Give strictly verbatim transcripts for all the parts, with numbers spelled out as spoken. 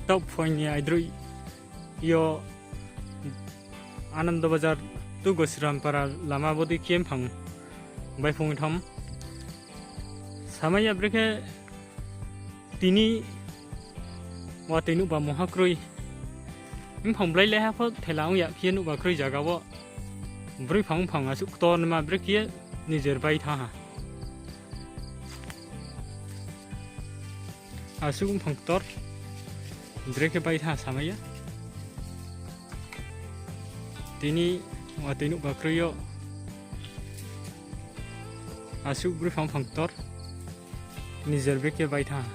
Taoh phuaing ni aidroih yo Anando Bazar to Gosiram Para lama bodei khe mphang baiphung tham. Samai ya brekhe tini watoi nuhba mungha kroi. Mphang blai laiha pho thela ong ya khe nuhba kroi zaga wo. Broi phang mphang asuh ktor nma brekhe ye nijer bai thanng ha. Asuh mphang ktor brekhe bai thanng samai ya. Tini watoi nuhba kroi yo asuh broi phang mphang ktor nijer brekhe bai thanng ha.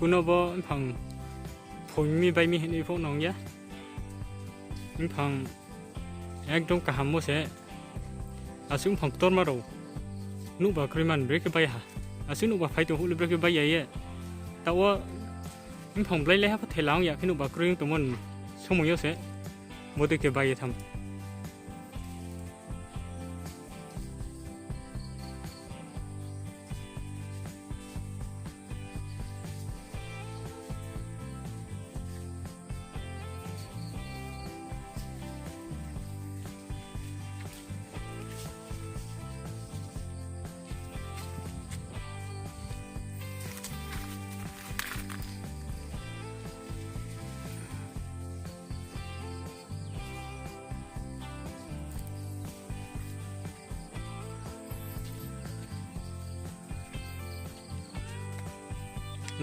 Kuno bo mphang phoing mi bai mi hinoi pho nong ya. Mphang ekdom kaham mo se. Asuh mphang ktorma rao nuhba kroi man brekhe bai ha. Asuh nuhba phai tong houh le brekhe bai ya ye. Taoh wo mphang blai laiha pho thela ong ya khe nuhba kroi ong tongmo ni somoi yo se bodei khe bai ye tham.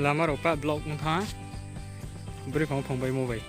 Lama rao pah block ong thanng ha. Broi phang phang baimo bai.